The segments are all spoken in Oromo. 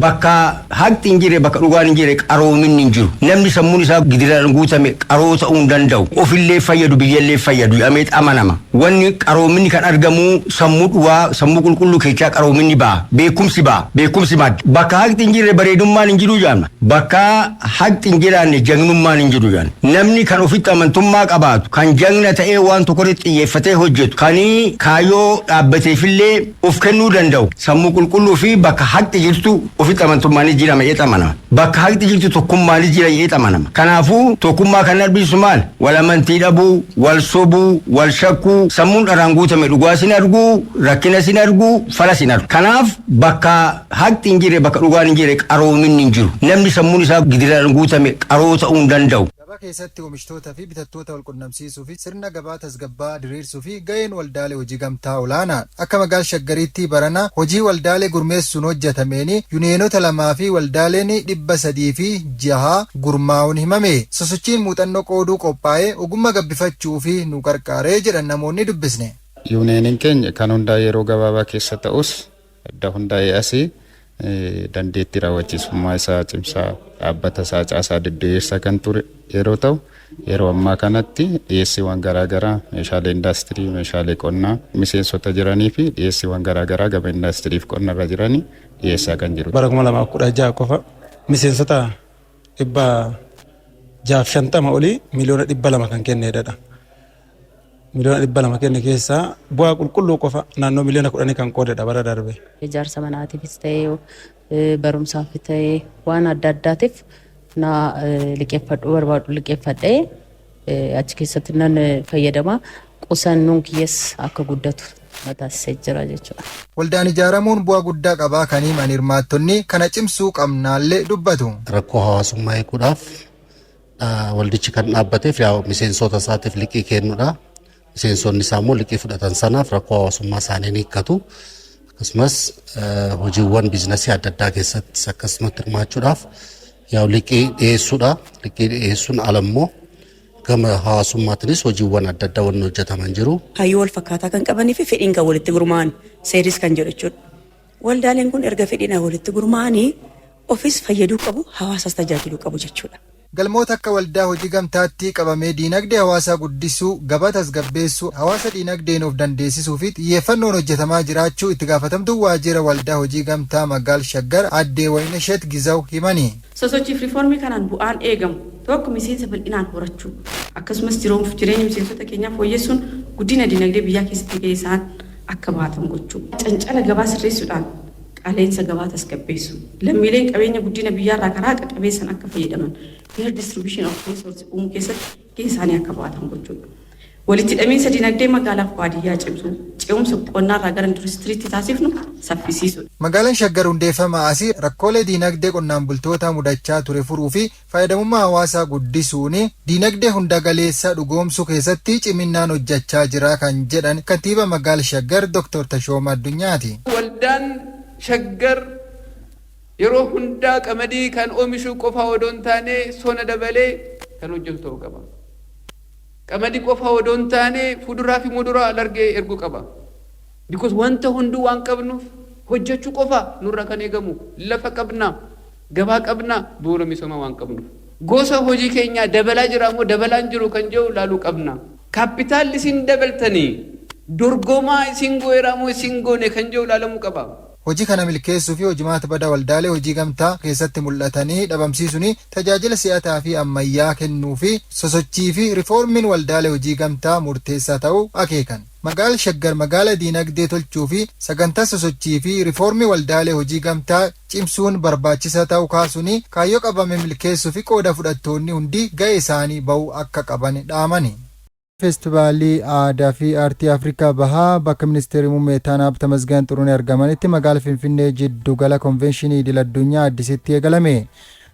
Bakka haqni hin jirre, bakka dhugaan hin jirre, qaroominni hin jiru. Namni sammuun isaa gidiraan guutame qaroo ta'uu hin danda'u. Ofillee fayyadu, biyyallee fayyadu jedhamee amanama. Wanni qaroominni kan argamu sammuu dhugaa, sammuu qulqulluu keessaa qaroominni ba'a. Beekumsi ba'a. Beekumsi madda. Bakka haqni hin jirre bareedummaan hin jiru jedhama. Bakka haqni hin jiraanne jagnummaan hin jiru jedhama. Namni kan ofitti amantummaa qabaatu, kan jagna ta'ee waan tokko irratti xiyyeeffatee hojjetu, kan kaayyoo dhaabbateefillee of kennuu danda'u, sammuu qulqulluu fi bakka haqni jirtu ofitti amantummaanis jira jedhee amanama. Bakka haqni jirtu tokkummaanis jira jedhee amanama. Kanaafuu tokkummaa kan arbisu maal? Wal amantii dhabuu, wal sobuu, wal shakkuu, sammuun dharaan guutame dhugaa sin arguu, rakkina sin arguu, fala sin argu. Kanaaf bakka haqni hin jirre, bakka dhugaan hin jirre, qaroominni hin jiru. Namni sammuun isaa gidiraan guutame qaroo ta'uu hin danda'u. Gabaa keessatti oomishtoota fi bitattoota wal qunnamsiisuu fi sirna gabaa tasgabbaa diriirsuu fi ga'een waldaalee hojii gamtaa olaanaadha. Akka magaalaa Shaggariitti barana hojii waldaalee gurmeessuun hojjetameen yuuniyeenota 2 fi waldaaleen 306 gurmaa'uun himame. Sosochiin muuxannoo qooduu qophaa'ee ogummaa gabbifachuu fi nu qarqaaree jedhan namoonni dubbisne. Yuuniyeeniin keenya kan hundaa'e yeroo gabaabaa keessa ta'us, adda hundaa'ee asii dandeettii raawwachiisummaa isaa cimsaa, dhaabbata isaa caasaa didiriirsaa kan ture yeroo ta'u, yeroo ammaa kanatti dhiyeessiiwwan garaagaraa meeshaalee indaastirii, meeshaalee qonnaa miseensota jiranii fi dhiyeessiiwwan garaagaraa gama indaastirii fi qonnarra jiranii dhiyeessaa kan jiru. Bara 2016 qofa miseensota 650 olii miliyoona 200 kan kennedha. Miliyoona 200 kenne keessaa bu'aa qulqulluu qofa naannoo miliyoona 10 kan qoodedha bara darbe. Ijaarsa manaatiifis ta'ee, barumsaaf ta'ee, waan adda addaatiif na liqeeffadhu barbaadu liqeeffadhee achi keessatti nan fayyadama. Qusannoon kiyyas akka guddatu taasisee jira jechuudha. Waldaan ijaaramuun bu'aa guddaa qabaa kan himan hirmaattonni, kana cimsuu qabnaallee dubbatu. Rakkoo hawaasummaa hiikuudhaaf waldichi kan dhaabbateef miseensota isaatiif liqii kennuudha. Miseensonni isaa immoo liqii fudhatan sanaaf rakkoo hawaasummaa isaanii ni hiikkatu. Akkasumas hojiiwwan biizinasii adda addaa keessattis akkasumatti hirmaachuudhaaf yaa'u liqii dhiyeessuudha. Liqii dhiyeessuun ala immoo gama hawaasummaatiinis hojiiwwan adda addaa wanni hojjetaman jiru. Kaayyoo wal fakkaataa kan qabanii fi fedhiin kan walitti gurmaa'an seeris kan jedhu jechuudha. Waldaaleen kun erga fedhiidhaan walitti gurmaa'anii ofis fayyaduu qabu, hawaasas tajaajiluu qabu jechuudha. Galmoota akka waldaa hojii gamtaatti qabamee diinagdee hawaasaa guddisuu, gabaa tasgabbeessuu, hawaasa diinagdeen of dandeessisuu fi xiyyeeffannoon hojjetamaa jiraachuu itti gaafatamtuu waajjira waldaa hojii gamtaa magaal Shaggar addee Wayinasheet Gizaw himani. Sosochiif riiformii kanaan bu'aan eegamu tokko miseensa bal'inaan horachuu, akkasumas jiruuf jireenya miseensota keenyaa fooyyessuun guddina dinagdee biyyaa keessatti gahee isaan akka baatan gochuu. Cancala gabaa sirreessuudhaan qaala'insa gabaa tasgabbeessu. Lammiileen qabeenya guddina biyyaarraa karaa haqa qabeessan akka fayyadaman, fair distribution of resources uumuu keessatti gahee isaanii akka baatan gochuudha. Walitti hidhamiinsa dinagdee magaalaaf baadiyyaa cimsuu, ce'umsa qonnaarraa gara industiriitti taasifnu saffisiisuudha. Magaalaan Shaggar hundeeffama asii rakkoolee diinagdee qonnaan bultoota mudachaa ture furuu fi fayyadamummaa hawaasaa guddisuun diinagdee hunda galeessa dhugoomsuu keessatti ciminaan hojjechaa jira kan jedhan kantiibaa magaala Shaggar Dr. Tashooma Addunyaati. Waldaan Shaggar yeroo hundaa qamadii kan oomishu qofa odoo hin taane sona dabalee kan hojjetu ta'uu qaba. Qamadii qofa odoo hin taane fuduraa fi muduraa alargee erguu qaba. Because wanta hunduu waan qabnuuf hojjechuu qofa nurra kan eegamu. Lafa qabna, gabaa qabna, bu'uura misoomaa waan qabnuuf. Gosa hojii keenyaa dabalaa jira moo dabalaa hin jiru kan jedhu ilaaluu qabna. Kaapitaalli isin dabaltanii dorgomaa isin goeera moo isin goone kan jedhu ilaalamuu qaba. Hojii kana milkeessuu fi hojimaata badaa waldaalee hojii gamtaa keessatti mul'atanii dhabamsiisuun tajaajila si'ataa fi ammayyaa kennuu fi sosochii fi rifoormiin waldaalee hojii gamtaa murteessaa ta'uu akeekan. Magaala Shaggar magaala diinagdee tolchuu fi sagantaa sosochii fi rifoormii waldaalee hojii gamtaa cimsuun barbaachisaa ta'uu kaasuun, kaayyoo qabame milkeessuu fi qooda fudhattoonni hundi ga'ee isaanii ba'uu akka qaban dhaamani. Feestivaalii aadaa fi aartii Afrikaa Bahaa bakka Ministeerri Muummee Ittaanaa Tamasgeen Xurunee argamanitti magaala Finfinnee jiddu gala konvenshinii idil addunyaa Addisitti eegalame.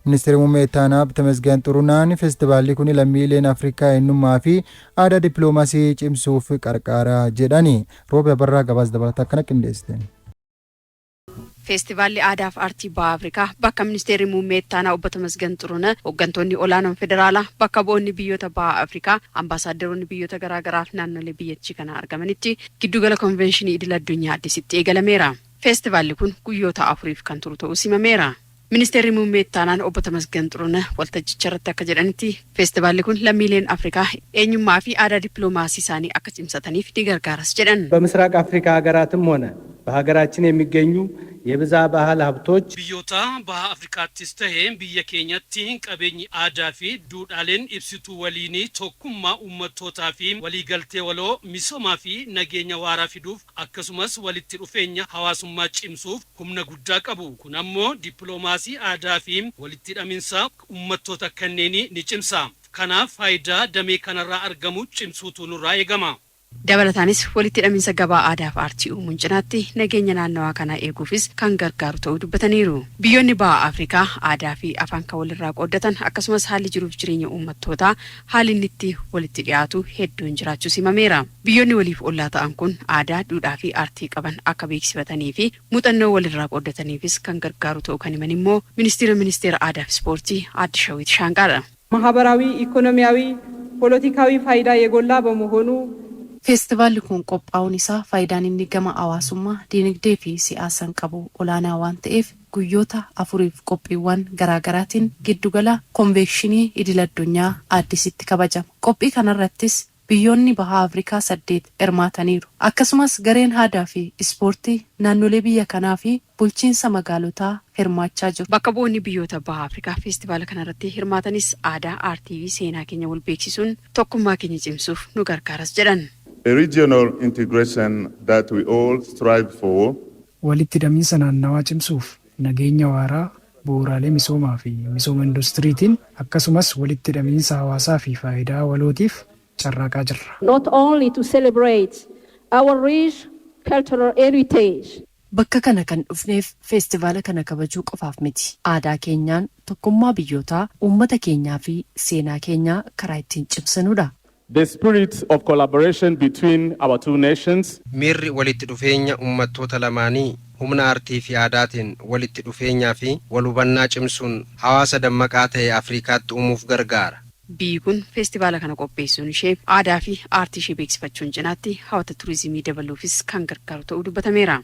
Ministeerri Muummee Ittaanaa Tamasgeen Xurunaan feestivaalli kun lammiileen Afrikaa eenyummaa fi aadaa dippiloomaasii cimsuuf qarqaara jedhani. Roobi Abarraa gabaasa dabalataa akkana qindeessite. Feestivaalli aadaa fi aartii Baha Afrikaa bakka Ministeerri Muummee Ittaanaa obbo Tamasgeen Xurunee, hooggantoonni olaanoon federaalaa, bakka bu'oonni biyyoota Baha Afrikaa, ambaasaadaroonni biyyoota garaagaraa fi naannolee biyyattii kana argamanitti giddugala konvenshinii idil addunyaa Addisitti eegalameera. Feestivaalli kun guyyoota 4f kan turu ta'uu himameera. Ministeerri Muummee Ittaanaan Obbo Tamasgan Xuruneh waltajjicha irratti akka jedhanitti, feestivaalli kun lammiileen Afrikaa eenyummaa fi aadaa dippiloomaasii isaanii akka cimsataniif ni gargaaras jedhan. በምስራቅ አፍሪካ ሀገራትም ሆነ በሀገራችን የሚገኙ የብዝሃ ባህል ሀብቶች Biyyoota Baha Afrikaattis ta'ee biyya keenyatti qabeenyi aadaa fi duudhaaleen ibsituu waliinii, tokkummaa uummattootaa fi waliigaltee waloo, misoomaa fi nageenya waaraa fiduuf, akkasumas walitti dhufeenya hawaasummaa cimsuuf humna guddaa qabu. Kun ammoo dippiloomaasii aadaa fi walitti hidhaminsa uummattoota kanneenii ni cimsa. Kanaaf faayidaa damee kanarraa argamu cimsuutu nurraa eegama. Dabalataanis walitti hidhaminsa gabaa aadaa fi aartii uumuun cinaatti nageenya naannawaa kanaa eeguufis kan gargaaru ta'uu dubbataniiru. Biyyoonni Baha Afrikaa aadaa fi afaan kan walirraa qooddatan, akkasumas haalli jiruuf jireenya uummattootaa haalli inni itti walitti dhiyaatu hedduun jiraachuus himameera. Biyyoonni waliif ollaa ta'an kun aadaa, duudhaa fi aartii qaban akka beeksifatanii fi muuxannoo walirraa qooddataniifis kan gargaaru ta'uu kan himan immoo ministeera Ministeera Aadaa fi Ispoortii Aadde Shawit Shaanqaadha. ማህበራዊ፣ ኢኮኖሚያዊ፣ ፖለቲካዊ ፋይዳ የጎላ በመሆኑ Feestivaalli kun qophaa'uun isaa faayidaan inni gama hawaasummaa, diinagdee fi siyaasaan qabu olaanaa waan ta'eef, guyyoota 4f qophiiwwan garaagaraatiin giddugala konvekshinii idil addunyaa Addisitti kabajama. Qophii kanarrattis biyyoonni Baha Afrikaa saddeet hirmaataniiru. Akkasumas gareen aadaa fi ispoortii naannolee biyya kanaa fi bulchiinsa magaalotaa hirmaachaa jiru. Bakka bu'oonni biyyoota Baha Afrikaa feestivaala kanarratti hirmaatanis aadaa, aartii fi seenaa keenya wal beeksisuun tokkummaa keenya cimsuuf nu gargaaras jedhan. A regional integration that we all strive for. Walitti hidhamiinsa naannawaa cimsuuf nageenya waaraa, bu'uuraalee misoomaa fi misooma industiriitiin, akkasumas walitti hidhamiinsa hawaasaa fi faayidaa walootiif carraaqaa jirra. Not only to celebrate our rich cultural heritage. Bakka kana kan dhufneef feestivaala kana kabajuu qofaaf miti. Aadaa keenyaan tokkummaa biyyootaa, uummata keenyaa fi seenaa keenyaa karaa ittiin cimsanudha. The spirit of collaboration between our two nations. Miirri walitti dhufeenya uummattoota lamaanii humna aartii fi aadaatiin walitti dhufeenyaa fi wal hubannaa cimsuun hawaasa dammaqaa ta'e Afrikaatti uumuuf gargaara. Biyyi kun feestivaala kana qopheessuun ishee aadaa fi aartii ishee beeksifachuun cinaatti hawwata turizimii dabaluufis kan gargaaru ta'uu dubbatameera.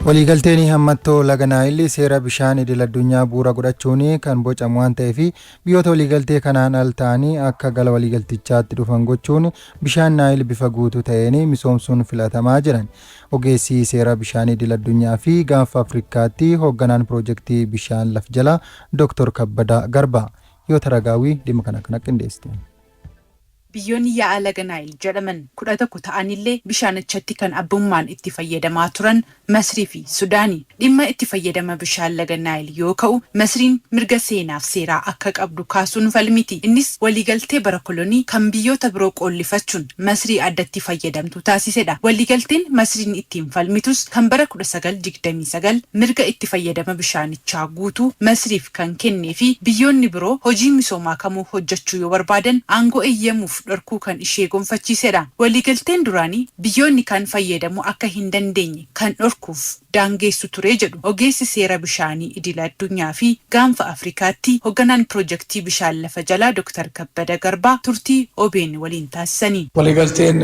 Waliigalteen hammattoo laga Naayilii seera bishaan idil addunyaa bu'uura godhachuun kan bocamu waan ta'eef, biyyoota waliigaltee kanaan al ta'anii akka gala waliigaltichaatti dhufan gochuun bishaan Naayil bifa guutuu ta'een misoomsuun filatamaa jiran. Ogeessi seera bishaan idil addunyaa fi Gaanfa Afrikaatti hoogganaan piroojeektii bishaan laf jalaa Dr. Kabbadaa Garbaa yoo taragaawii dhimma kana kana qindeessite. Biyyoonni yaa'a laga Naayil jedhaman 11 ta'anillee bishaanichatti kan abbummaan itti fayyadamaa turan Masrii fi Sudaani. Dhimma itti fayyadama bishaan laga Naayil yoo ka'u, Masriin mirga seenaaf seeraa akka qabdu kaasuun falmiti. Innis waliigaltee bara kolonii kan biyyoota biroo qoollifachuun Masrii addatti fayyadamtu taasisedha. Waliigalteen Masriin ittiin falmitus kan bara 1929 mirga itti fayyadama bishaanichaa guutuu Masriif kan kennee fi biyyoonni biroo hojii misoomaa kamuu hojjechuu yoo barbaadan aangoo eeyyamuuf dhorkuu kan ishee gonfachiisedha. Waliigalteen duraanii biyyoonni kan fayyadamuu akka hin dandeenye kan dhorkuuf daangeessu ture jedhu ogeessi seera bishaanii idil addunyaa fi Gaanfa Afrikaatti hoogganaan piroojeektii bishaan lafa jalaa Dr. Kabbada Garbaa turtii OBN waliin taasisanii. Waliigalteen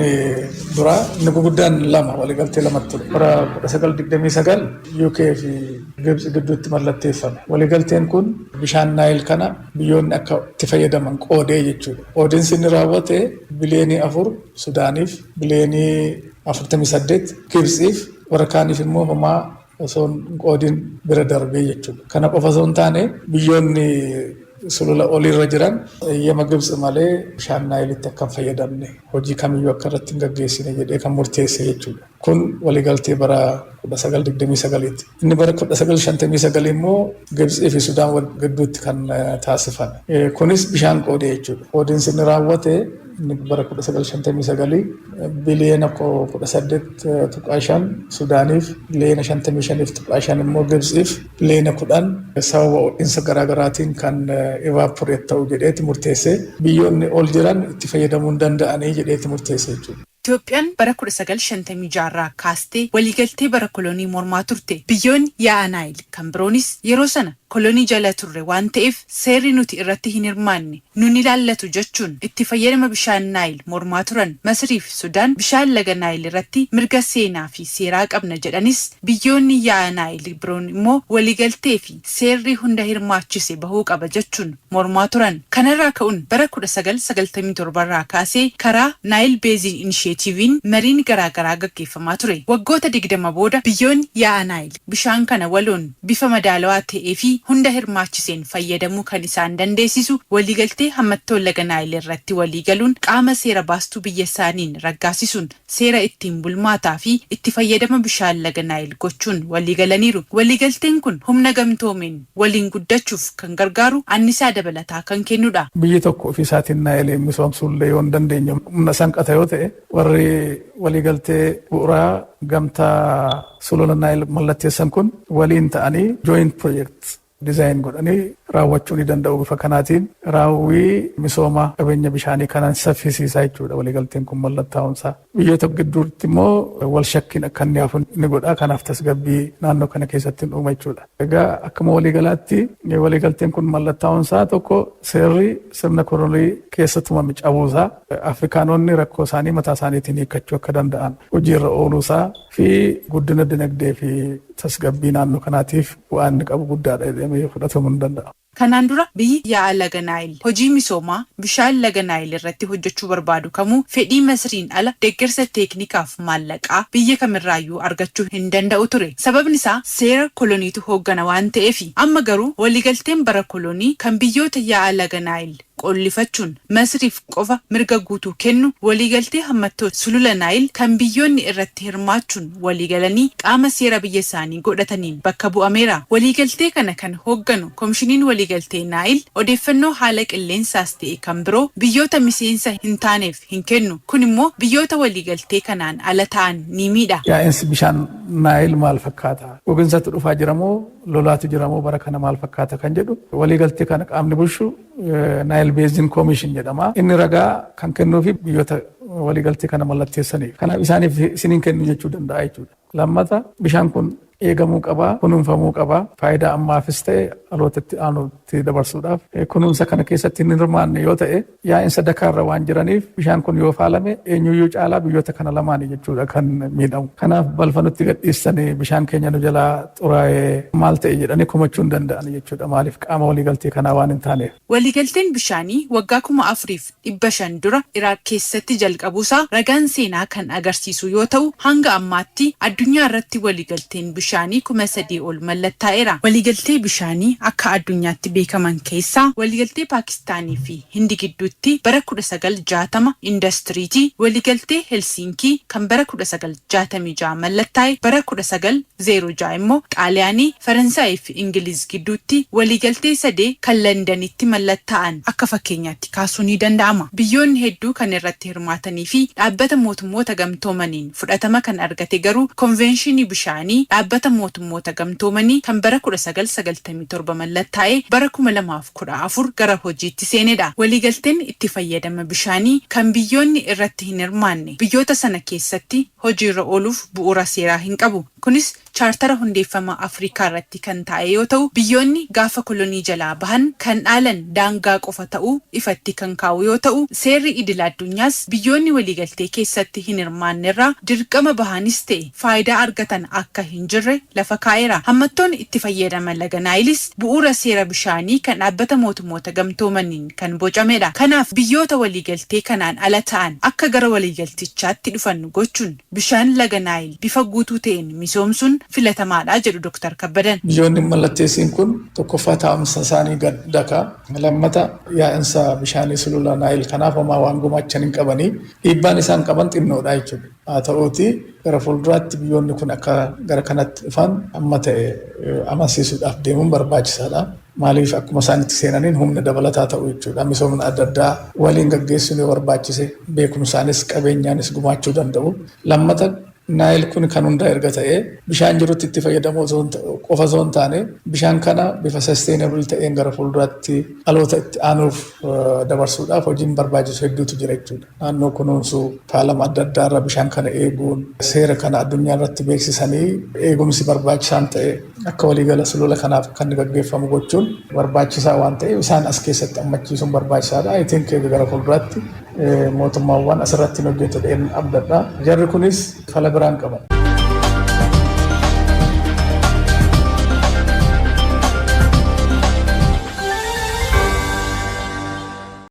duraa inni guguddaan lama, waliigaltee lamatti ture. Bara 1929 UK fi Gibxi gidduutti mallatteeffame. Waliigalteen kun bishaan Naayil kana biyyoonni akka itti fayyadaman qoodee jechuudha. Qoodinsi inni raawwate 4 biliyoonii Sudaaniif, 48 biliyoonii Gibxiif, warra kaaniif immoo homaa osoo hin qoodin bira darbee jechuudha. Kana qofa osoo hin taane, biyyoonni sulula oliirra jiran eeyyama Gibxi malee bishaan Naayilitti akka hin fayyadamne, hojii kamiyyuu akka irratti hin gaggeessine jedhee kan murteesse jechuudha. Kun waliigaltee bara 1929ti. Inni bara 1959 immoo Gibxii fi Sudaan gidduutti kan taasifame. Kunis bishaan qoodee jechuudha. Qoodinsi inni raawwate inni bara 1959 18.5 biliyoona Sudaaniif, 55.5 biliyoona immoo Gibxiif, 10 biliyoona sababa ho'iinsa garaagaraatiin kan evaporate ta'u jedheeti murteesse, biyyoonni ol jiran itti fayyadamuu hin danda'anii jedheeti murteesse jechuudha. Itoophiyaan bara 1956 irraa kaastee waliigaltee bara kolonii mormaa turte. Biyyoonni yaa'a Naayil kan biroonis yeroo sana Kolonii jala turre waan ta'eef seerri nuti irratti hin hirmaanne nun ilaallatu jechuun itti fayyadama bishaan Naayil mormaa turan. Masrii fi Sudaan bishaan laga Naayil irratti mirga seenaa fi seeraa qabna jedhanis, biyyoonni yaa'a Naayil biroon immoo waliigaltee fi seerri hunda hirmaachise bahuu qaba jechuun mormaa turan. Kanarraa ka'uun bara 1997 irraa kaasee karaa Nile Basin Initiativeiin mariin garaagaraa gaggeeffamaa ture. Waggoota 20 booda biyyoonni yaa'a Naayil bishaan kana waloon bifa madaalawaa ta'ee fi hunda hirmaachiseen fayyadamuu kan isaan dandeessisu waliigaltee hammattoo laga Naayil irratti waliigaluun qaama seera baastuu biyya isaaniin raggaasisuun seera ittiin bulmaataa fi itti fayyadama bishaan laga Naayil gochuun waliigalaniiru. Waliigalteen kun humna gamtoomeen waliin guddachuuf kan gargaaru annisaa dabalataa kan kennudha. Biyyi tokko ofii isaatiin Naayiliin misoomsuullee yoo hin dandeenye, humna sanqata yoo ta'e, warri waliigaltee bu'uuraa gamtaa sulula Naayil mallatteessan kun waliin ta'anii joint project design godhanii raawwachuu ni danda'u. Bifa kanaatiin raawwii misooma qabeenya bishaanii kanaan saffisiisaa jechuudha waliigalteen kun mallattaa'umsaa. Biyyoota gidduutti immoo wal shakkiin akka inni hafu ni godha. Kanaaf tasgabbii naannoo kana keessatti hin uuma jechuudha. Egaa akkuma waliigalaatti waliigalteen kun mallattaa'umsaa tokko seerri sirna kolonii keessa tumame cabuusaa, Afrikaanonni rakkoo isaanii mataa isaaniitiin hiikkachuu akka danda'an hojiirra ooluusaa fi guddina dinagdee fi tasgabbii naannoo kanaatiif bu'aa inni qabu guddaadha jedhamee fudhatamuu ni danda'a. Kanaan dura biyyi yaa'a laga Naayil hojii misoomaa bishaan laga Naayil irratti hojjechuu barbaadu kamuu fedhii Masriin ala deeggarsa teeknikaaf maallaqaa biyya kamirraayyuu argachuu hin danda'u ture. Sababni isaa seera koloniitu hooggana waan ta'eefi. Amma garuu waliigalteen bara kolonii kan biyyoota yaa'a laga Naayil qollifachuun Masriif qofa mirga guutuu kennu waliigaltee hammattoo sulula Naayil kan biyyoonni irratti hirmaachuun waliigalanii qaama seera biyya isaanii godhataniin bakka bu'ameera. Waliigaltee kana kan hoogganu Komishiniin Waliigaltee Naayil odeeffannoo haala qilleensaas ta'e kan biroo biyyoota miseensa hin taaneef hin kennu. Kun immoo biyyoota waliigaltee kanaan ala ta'an ni miidha. Yaa'insi bishaan Naayil maal fakkaata? Goginsatu dhufaa jira moo lolaatu jira moo, bara kana maal fakkaata kan jedhu waliigaltee kana qaamni bulchu Nile Basin Commission jedhama. Inni ragaa kan kennuufi biyyoota waliigaltee kana mallatteessaniif. Kanaaf isaaniif isiniin kennu jechuu danda'a jechuudha. Lammata, bishaan kun eegamuu qabaa, kunuunfamuu qabaa. Faayidaa ammaafis ta'e dhalootatti aanutti dabarsuudhaaf kunuunsa kana keessatti hin hirmaanne yoo ta'e, yaa'insa dakaarra waan jiraniif bishaan kun yoo faalame eenyuyyuu caalaa biyyoota kana lamaanii jechuudha kan miidhamu. Kanaaf balfa nutti gadhiistanii bishaan keenya nu jalaa xuraa'ee maal ta'e jedhanii komachuu hin danda'an jechuudha. Maaliif? Qaama waliigaltee kanaa waan hin taaneef. Waliigalteen bishaanii waggaa 4500 dura Iraaq keessatti jalqabuusaa ragaan seenaa kan agarsiisu yoo ta'u, hanga ammaatti addunyaa irratti waliigalteen bishaanii 3000 ol mallattaa'eera. Waliigaltee bishaanii akka addunyaatti beekaman keessaa waliigaltee Paakistaanii fi Hindi gidduutti bara 1960 indastiriitii, waliigaltee Helsiinkii kan bara 1966 mallattaa'e, bara 1906 immoo Xaaliyaanii, Faransaayii fi Ingiliz gidduutti waliigaltee sadee kan Londanitti mallattaa'an akka fakkeenyaatti kaasuu ni danda'ama. Biyyoonni hedduu kan irratti hirmaatanii fi Dhaabbata Mootummoota Gamtoomaniin fudhatama kan argate garuu Konveenshinii Bishaanii Dhaabbata Mootummoota Gamtoomanii kan bara 1997 mallattaa'ee bara 2014 gara hojiitti seenedha. Waliigalteen itti fayyadama bishaanii kan biyyoonni irratti hin hirmaanne biyyoota sana keessatti hojiirra ooluuf bu'uura seeraa hin qabu. Kunis Chaartara Hundeeffama Afrikaa irratti kan taa'e yoo ta'u, biyyoonni gaafa kolonii jalaa bahan kan dhaalan daangaa qofa ta'uu ifatti kan kaa'u yoo ta'u, seerri idila addunyaas biyyoonni waliigaltee keessatti hin hirmaannerraa dirqama bahanis ta'e faayidaa argatan akka hin jirre lafa kaa'eera. Hammattoon itti fayyadama laga Naayilis bu'uura seera bishaanii kan Dhaabbata Mootummoota Gamtoomaniin kan bocamedha. Kanaaf biyyoota waliigaltee kanaan ala ta'an akka gara waliigaltichaatti dhufan gochuun bishaan laga Naayil bifa guutuu ta'een misoomsuun filatamaadha jedhu Dr. Kabbadan. Biyyoonni mallatteessiin kun tokkoffaa taa'umsa isaanii gad daka. Lammata, yaa'insa bishaanii sulula Naayil kanaaf homaa waan gumaachan hin qabanii. Dhiibbaan isaan qaban xinnoodha jechuudha. Haa ta'uuti gara fuulduraatti biyyoonni kun akka gara kanatti dhufan amma ta'e amansiisuudhaaf deemuun barbaachisaadha. Maaliif? Akkuma isaan itti seenaniin humna dabalataa ta'u jechuudha. Misoomni adda addaa waliin gaggeessuun yoo barbaachise beekumsaanis qabeenyaanis gumaachuu danda'u. Lammata, Naayil kun kan hundaa erga ta'ee, bishaan jirutti itti fayyadamuu qofa osoo hin taane, bishaan kana bifa sustainable ta'een gara fuulduraatti dhaloota itti aanuuf dabarsuudhaaf hojiin barbaachisu hedduutu jira jechuudha. Naannoo kunuunsuu, faalama adda addaa irra bishaan kana eeguun, seera kana addunyaa irratti beeksisanii eegumsi barbaachisaan ta'e akka waliigala sulula kanaaf kan gaggeeffamu gochuun barbaachisaa waan ta'eef, isaan as keessatti ammachiisuun barbaachisaadha. I think gara fuulduraatti mootummaawwan asirratti hojjetu jedheen abdadha. Jarri kunis fala biraan qaban.